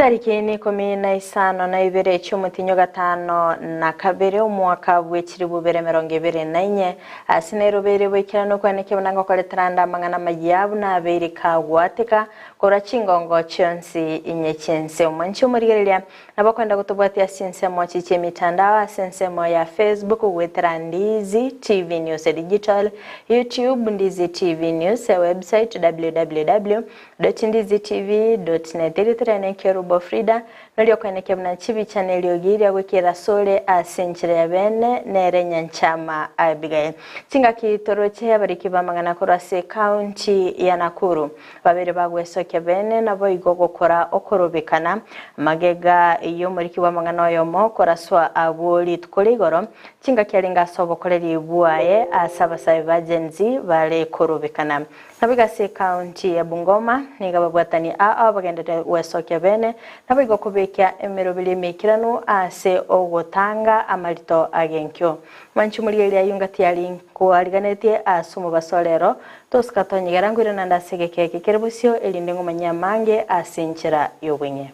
Chitariki ni 15 na ibere cy'umutinyo gatano na kabere umwaka w'ekiri bubere 2024 asinero bere bwekirano kwaneke bunanga koletranda mangana mayabu na berika gwateka kora chingongo chonsi inyechense umanchi umurigereria nabakwenda kutubwatia sinsemo chiche mitandao sinsemo ya Facebook wetera Ndizi TV News Digital, YouTube Ndizi TV News, website www.ndizitv.net. Kerubo Frida nolio kweneke mna chibi channel yogiria gwikira sole asinchire ya bene nere nyanchama Abigail chinga kitoroche abariki bamangana korase county ya Nakuru babere bagwesoke bene nabo igogokora okorobekana magega iyo muriki bamangana oyomo koraswa aboli tukoligoro chinga kyalinga sobokoreri bwaye asaba sabe Gen Z bale korobekana nabigase county ya Bungoma nigababwatani a bagendere wesoke bene nabo igokobekya emerobili mikirano ase ogotanga amalito agenkyo manchu muri ya yungati yali kualiganetie asumu basolero tosikatonyigera ngwire nandasegekeke kerebusio elinde ngomanya mange asinchira yobwenye.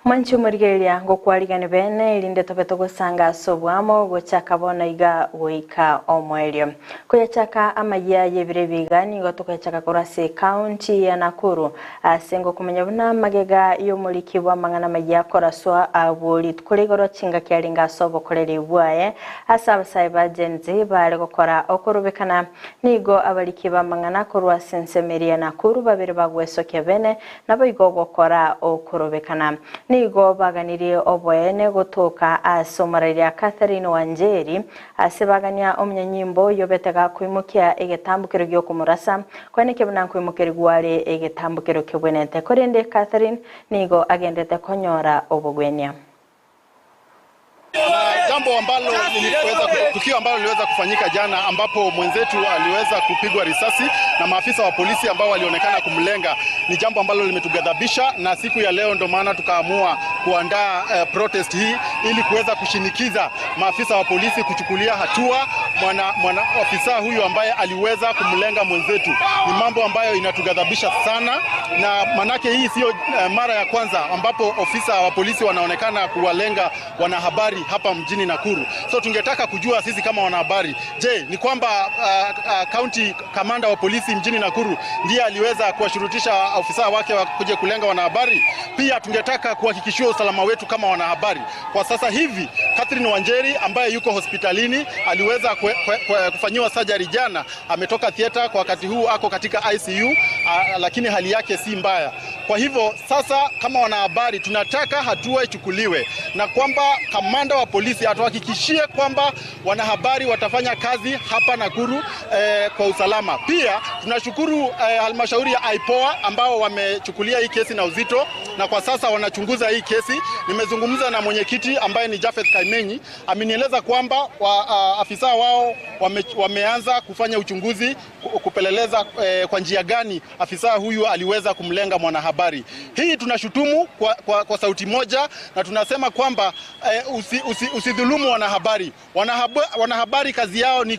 Manchu murigeria ngokwaligane bene ilinde tobeto gusanga sobwamo gochaka bona iga goika omwelio kuyachaka amaya yebire bigani gotukachaka korase county ya Nakuru asengo kumenya buna magega yo muliki wa mangana maya koraswa aboli tukoligoro chinga kyalinga sobo korere bwaye asaba cyber Gen Z bale gokora okorobekana nigo abaliki ba mangana korwa sensemeri ya Nakuru babere bagwesoke bene nabo igo gokora okorobekana nigo baganirie oboene gotoka asomararia Catherine Wanjeri asebagania omunyanyimbo yobetega kuimukia egetambukiro gyo kumurasa kweneke buna kuimukira gware egetambukiro kyobwenete korende Catherine nigo agendete konyora obogwenia. Jambo ambalo liliweza tukio ambalo liliweza kufanyika jana ambapo mwenzetu aliweza kupigwa risasi na maafisa wa polisi ambao walionekana kumlenga ni jambo ambalo limetughadhabisha, na siku ya leo ndo maana tukaamua kuandaa protest hii ili kuweza kushinikiza maafisa wa polisi kuchukulia hatua mwana afisa huyu ambaye aliweza kumlenga mwenzetu. Ni mambo ambayo inatughadhabisha sana, na manake hii sio mara ya kwanza ambapo ofisa wa polisi wanaonekana kuwalenga wanahabari hapa mjini Nakuru. So tungetaka kujua sisi kama wanahabari, je, ni kwamba county commander wa polisi mjini Nakuru ndiye aliweza kuwashurutisha ofisa wake kuja kulenga wanahabari? Pia tungetaka kuhakikishiwa usalama wetu kama wanahabari. Kwa sasa hivi Catherine Wanjeri ambaye yuko hospitalini aliweza kufanyiwa surgery jana, ametoka theater, kwa wakati huu ako katika ICU, lakini hali yake si mbaya. Kwa hivyo sasa kama wanahabari tunataka hatua ichukuliwe na kwamba kamanda wa polisi atuhakikishie kwamba wanahabari watafanya kazi hapa Nakuru kwa usalama. Pia tunashukuru halmashauri ya IPOA ambao wamechukulia hii kesi na uzito na kwa sasa wanachunguza hii kesi. Nimezungumza na mwenyekiti ambaye ni Jafeth Kaimenyi, amenieleza kwamba afisa wao wameanza kufanya uchunguzi kupeleleza kwa njia gani afisa huyu aliweza kumlenga mwanahabari. Hii tunashutumu kwa sauti moja na tunasema kwamba usidhulumu wanahabari. Wanahabari kazi yao ni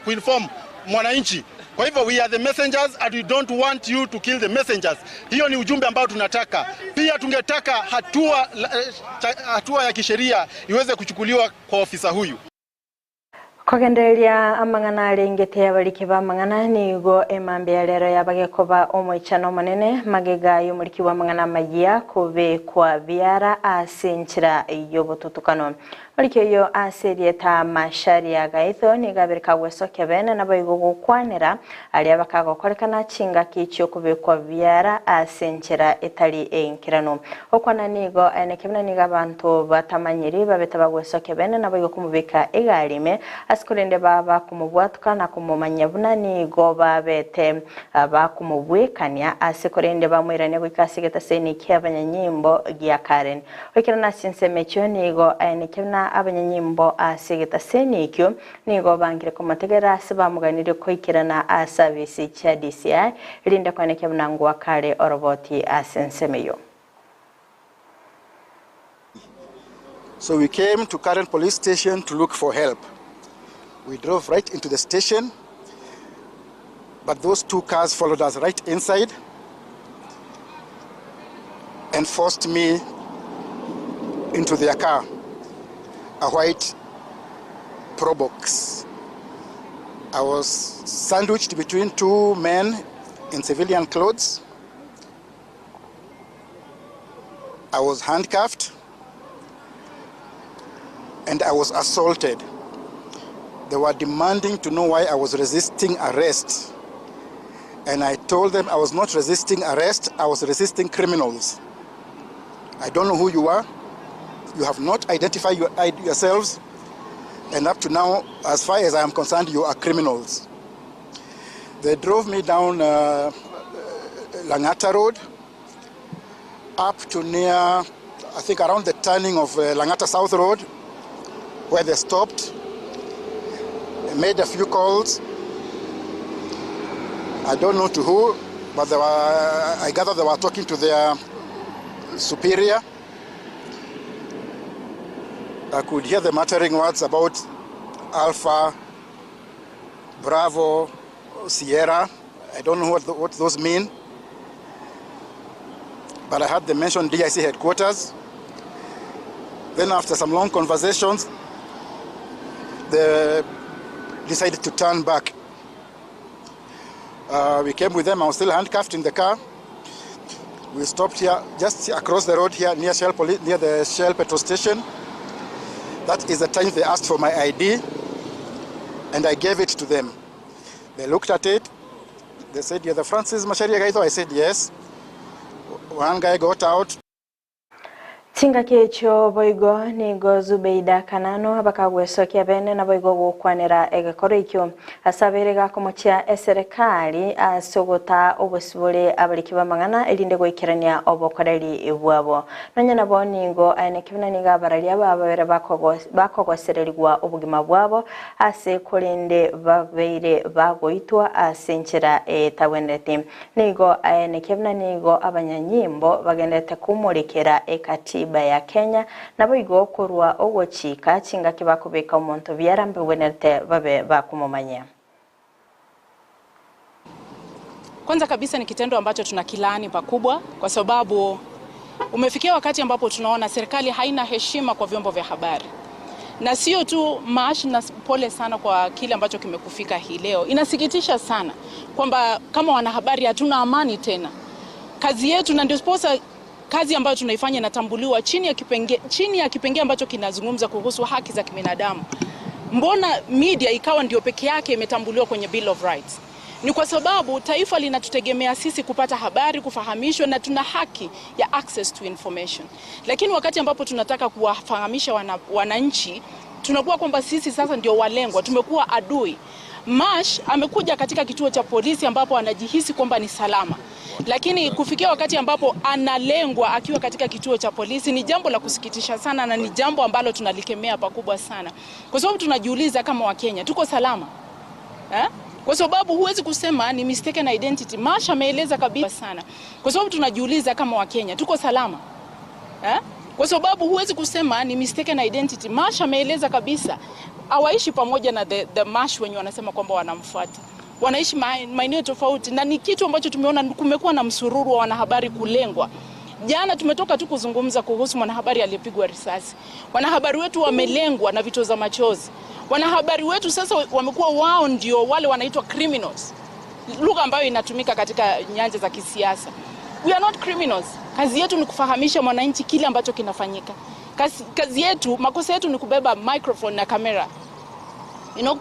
kuinform mwananchi. Kwa hivyo we are the messengers and we don't want you to kill the messengers. Hiyo ni ujumbe ambao tunataka. Pia tungetaka hatua ya kisheria iweze kuchukuliwa kwa ofisa huyu. Kogendelia amang'ana arengete abariki ba mang'ana nigo emambe ya lero yabagekoba omoichano manene magega y'omuriki wa mang'ana mayia kobe kwa biara asenchira yobotutukano mariki yo aserieta Masharia Gaitho nigabereka wesoke bene nabayigo gokwanera ali abakagokorekana chinga kicho kobe kwa biara asenchira etali enkirano okwana nigo enekebna niga abantu batamanyiri babeta bagwesoke bene nabayigo kumubika egalime asikurende baba kumubwatuka na kumumanya buna nigo babete bakumubwekania asikurende bamwirane gwikasigeta seni kyabanyanyimbo gya Karen wikirana sinsemecho nigo enekebna buna abanyanyimbo ase getaseni ekio nigo bangire komotegera ase bamuganire koikerana ase cha DCI erinde kwaneke buna ngwakare oroboti ase ensemeyo. So we came to Karen Police Station to look for help. We drove right into the station, but those two cars followed us right inside and forced me into their car, a white Probox. I was sandwiched between two men in civilian clothes. I was handcuffed and I was assaulted. They were demanding to know why I was resisting arrest. And I told them I was not resisting arrest, I was resisting criminals. I don't know who you are. You have not identified yourselves. And up to now, as far as I am concerned, you are criminals. They drove me down Langata Road, up to near, I think around the turning of Langata South Road, where they stopped, made a few calls. I don't know to who, but they were, I gather they were talking to their superior. I could hear them muttering words about Alpha, Bravo, Sierra. I don't know what those mean. But I heard them mention DIC headquarters. Then after some long conversations, they decided to turn back. We came with them. I was still handcuffed in the car. We stopped here, just across the road here, near Shell, near the Shell petrol station. That is the time they asked for my ID, and I gave it to them. They looked at it. They said, "You're the Francis Macharia Gaitho?" I said, "Yes." One guy got out. Chingaki echo boigo nigo Zubeida Kanano abakagwesokia bene na boigo gokwanera egekoro ekio asabere gakomochia eserekali asogota obosibore abariki bamang'ana erinde goikerania obokoreri bwabo nonya nabo nigo aenekebuna nigo abarari ababere bakogosererigwa obogima bwabo ase korende babeire bagoitwa ase enchera etabwenerete nigo aenekebuna nigo abanyanyimbo bagendete kumurekera ekati ya Kenya nabo igo korwa ogochika chingaki bakobeka omonto biarambe bwenerete babe bakumomanya. Kwanza kabisa ni kitendo ambacho tunakilaani pakubwa kwa sababu umefikia wakati ambapo tunaona serikali haina heshima kwa vyombo vya habari. Na sio tu Mash, na pole sana kwa kile ambacho kimekufika hii leo. Inasikitisha sana kwamba kama wanahabari hatuna amani tena. Kazi yetu na ndio sposa kazi ambayo tunaifanya inatambuliwa chini ya kipengee ambacho kinazungumza kuhusu haki za kibinadamu. Mbona media ikawa ndio peke yake imetambuliwa kwenye Bill of Rights? Ni kwa sababu taifa linatutegemea sisi kupata habari, kufahamishwa, na tuna haki ya access to information. Lakini wakati ambapo tunataka kuwafahamisha wananchi, tunakuwa kwamba sisi sasa ndio walengwa, tumekuwa adui. Mash amekuja katika kituo cha polisi ambapo anajihisi kwamba ni salama. Lakini kufikia wakati ambapo analengwa akiwa katika kituo cha polisi ni jambo la kusikitisha sana na ni jambo ambalo tunalikemea pakubwa sana. Kwa sababu tunajiuliza kama Wakenya, tuko salama? Eh? Kwa sababu huwezi kusema ni mistaken identity. Mash ameeleza kabisa sana. Kwa sababu tunajiuliza kama Wakenya, tuko salama? Eh? Kwa sababu huwezi kusema ni mistaken identity. Mash ameeleza kabisa. Hawaishi pamoja na the Mash wenye wanasema kwamba wanamfuata. Wanaishi maeneo tofauti, na ni kitu ambacho tumeona kumekuwa na msururu wa wanahabari kulengwa. Jana tumetoka tu kuzungumza kuhusu mwanahabari aliyepigwa risasi. Wanahabari wetu wamelengwa na vitoza machozi. Wanahabari wetu sasa wamekuwa wao ndio wale wanaitwa criminals. Lugha ambayo inatumika katika nyanja za kisiasa. We are not criminals. Kazi yetu ni kufahamisha mwananchi kile ambacho kinafanyika. Kazi yetu, makosa yetu ni kubeba microphone na kamera.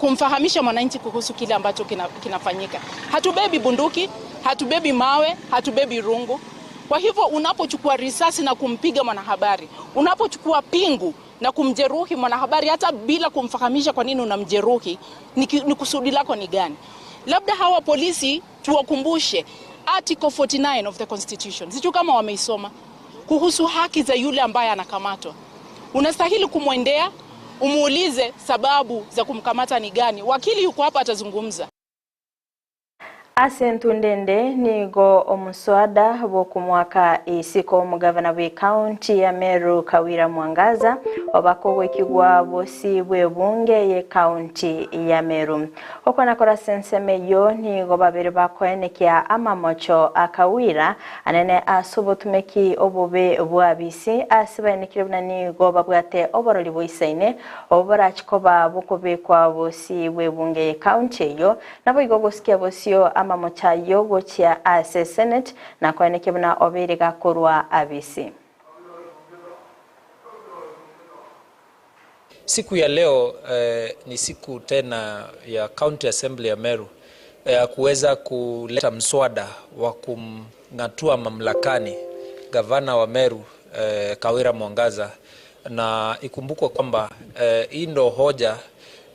Kumfahamisha mwananchi kuhusu kile ambacho kinafanyika. Hatubebi bunduki, hatubebi mawe, hatubebi rungu. Kwa hivyo unapochukua risasi na kumpiga mwanahabari, unapochukua pingu na kumjeruhi mwanahabari hata bila kumfahamisha kwa nini unamjeruhi, ni kusudi lako ni gani? Labda hawa polisi tuwakumbushe Article 49 of the Constitution. Sijui kama wameisoma, kuhusu haki za yule ambaye anakamatwa. Unastahili kumwendea, Umuulize sababu za kumkamata ni gani. Wakili yuko hapa atazungumza. Ase ntundende nigo omuswada bwokumwaka isiko omugavana bwe county ya Meru Kawira Mwangaza obako wekigwa bosi bwe bunge ye county ya Meru. Okwanakora sensemeyo nigo babiri bakoenekia amamocho akawira anene asubutumeki obube bwabisi asibaenekire buna nigo babwate oboroli bwisaine oborachikoba bukobekwa bosi bwe bunge ye county eyo nabo igo gosikia bosio amamocha yogochia ase Senate na koeneke buna obere gakorwa abisi. Siku ya leo ni siku tena ya County Assembly ya Meru kuweza kuleta mswada wa kumng'atua mamlakani gavana wa Meru Kawira Mwangaza, na ikumbukwe kwamba hii ndo hoja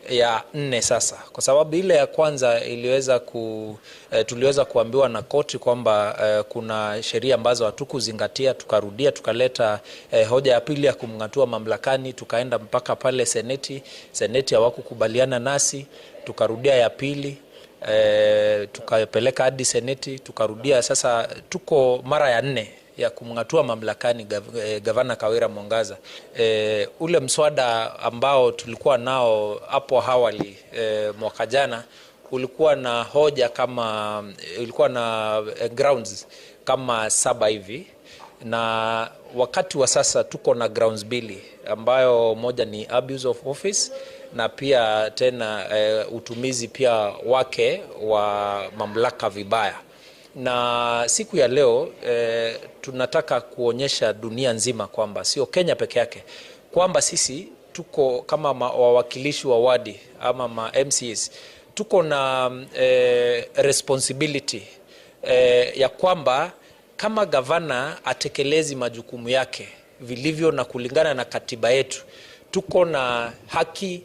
ya 4 sasa, kwa sababu ile ya kwanza iliweza tuliweza kuambiwa na koti kwamba kuna sheria ambazo hatukuzingatia, tukarudia tukaleta hoja ya pili ya kumng'atua mamlakani, tukaenda mpaka pale seneti, seneti hawakukubaliana nasi, tukarudia ya pili, tukapeleka hadi seneti, tukarudia. Sasa tuko mara ya 4 ya kumng'atua mamlakani gavana Kawira Mwangaza. Ule mswada ambao tulikuwa nao hapo awali mwaka jana ulikuwa na hoja kama, ulikuwa na grounds kama 7 hivi, na wakati wa sasa tuko na grounds 2, ambayo moja ni abuse of office na pia tena utumizi pia wake wa mamlaka vibaya. Na siku ya leo tunataka kuonyesha dunia nzima kwamba sio Kenya peke yake, kwamba sisi tuko kama wawakilishi wa wadi ama ma MCAs, tuko na responsibility ya kwamba kama gavana atekelezi majukumu yake vilivyo na kulingana na katiba yetu, tuko na haki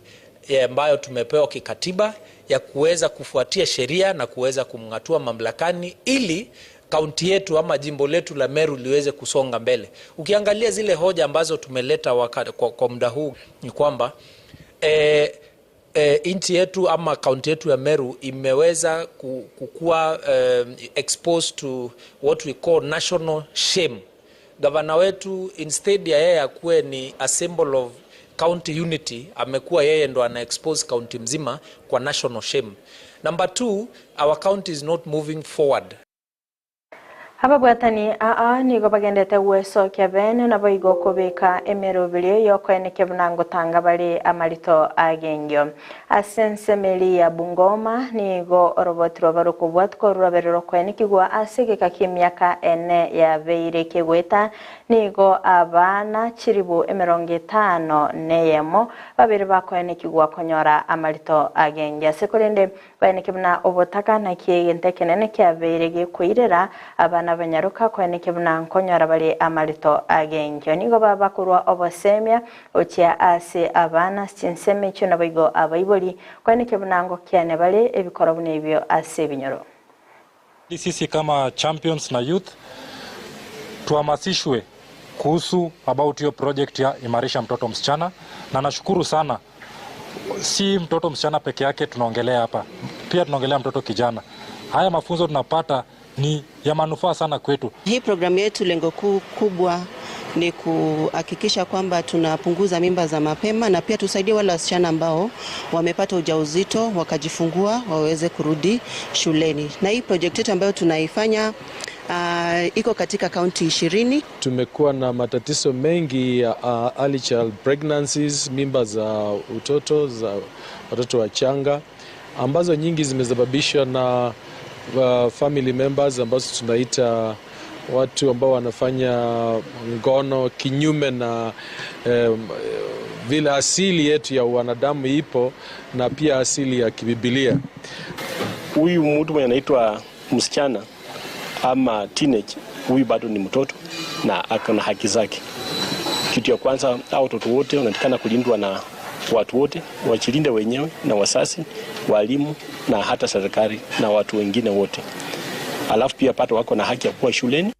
ambayo tumepewa kikatiba ya kuweza kufuatia sheria na kuweza kumng'atua mamlakani ili kaunti yetu ama jimbo letu la Meru liweze kusonga mbele. Ukiangalia zile hoja ambazo tumeleta kwa muda huu ni kwamba nchi yetu ama kaunti yetu ya Meru imeweza kukua exposed to what we call national shame. Gavana wetu instead ya yeye akuwe ni a symbol of county unity, amekuwa yeye ndo ana expose county mzima kwa national shame. Number 2, our county is not moving forward. Haba bwatani nigo bagendete gwecokia bene nabo igo kubika emirubirio yokoeneke buna tanga bari amarito agengio. Asensemeli ya Bungoma nigo orobotiro barukubwatko ruraberero koenekigwa asigika kimiaka 4 ya beire kigweta nigo abana chiribu 51 babiri bakoenekigwa konyora amarito agengio. Sekorende baeneke buna obotaka na kiegente kenene kia beire gikuirera abana banyaruka kweneke buna nkonyora bari amarito agengio. Nigo babakurwa obosemia ochia ase abana chinseme icho nabaigo abaibori kweneke buna ngokiane bari ebikoro buna ebyo ase binyoro. Sisi kama champions na youth tuhamasishwe kuhusu about hiyo project ya imarisha mtoto msichana, na nashukuru sana, si mtoto msichana peke yake tunaongelea hapa, pia tunaongelea mtoto kijana. Haya mafunzo tunapata ni ya manufaa sana kwetu. Hii programu yetu lengo kubwa ni kuhakikisha kwamba tunapunguza mimba za mapema na pia tusaidie wale wasichana ambao wamepata ujauzito wakajifungua waweze kurudi shuleni. Na hii project yetu ambayo tunaifanya iko katika kaunti 20. Tumekuwa na matatizo mengi ya early child pregnancies, mimba za utoto za watoto wachanga ambazo nyingi zimesababishwa na family members ambazo tunaita watu ambao wanafanya ngono kinyume na vile asili yetu ya wanadamu ipo na pia asili ya kibibilia. Huyu mtu mwenye anaitwa msichana ama teenage, huyu bado ni mtoto na ako na haki zake. Kitu ya kwanza, hao watoto wote wanatakana kulindwa na watu wote, wajilinde wenyewe na wasasi, walimu na hata serikali na watu wengine wote. Alafu pia pato wako na haki ya kuwa shuleni.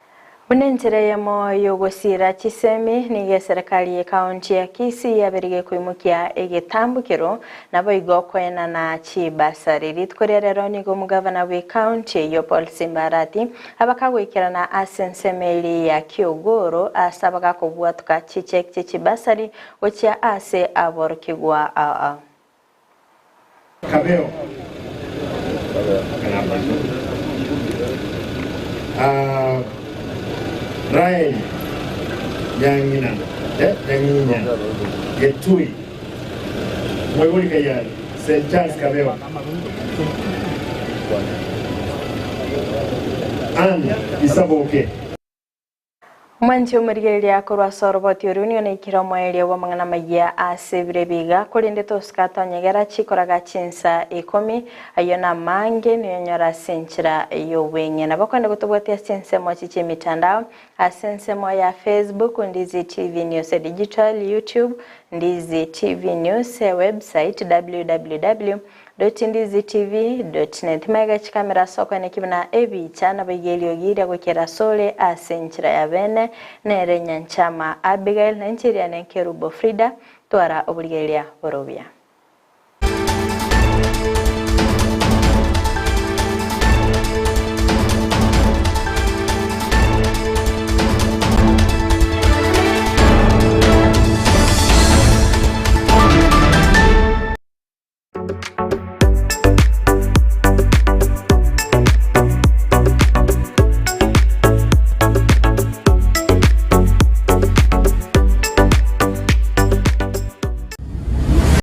Bunenjere moyo gosira chisemi nige serikali ya kaunti ya Kisii yaberige kuimukia egetambukiro nabo igokwena na chibasari rituko rero nigo mugavana we kaunti yo Paul Simbarati abakagwikirana asensemeli ya Kiogoro asabaga kubwatuka chichek chibasari gochia ase aborokigwa a Kabeo Rael Yangina, Yangina, Getui, Mwebuli Kayari, St. Charles Kabeo, Anne Isaboke. Mwanchi umurigereria korwa soroboti orunio na ikira mwaeria wa mang'ana maiya ase birebiga korende tosikatonyegera chikoraga chinsa 10 ayo na mange niyonyora senchira yobweng'e nabo kwenda gotobwatia chinsemo chiche mitandao ase ensemo ya Facebook Ndizi TV News Digital, YouTube Ndizi TV News, website www.ndizitv.net. Mega chikamera soko nekibina ebicha nabaigeliogire gwikira sole ase enchira ya bene nere Nyanchama Abigail na enchiri ya Nenkerubo Frida twara obuligeria borobia.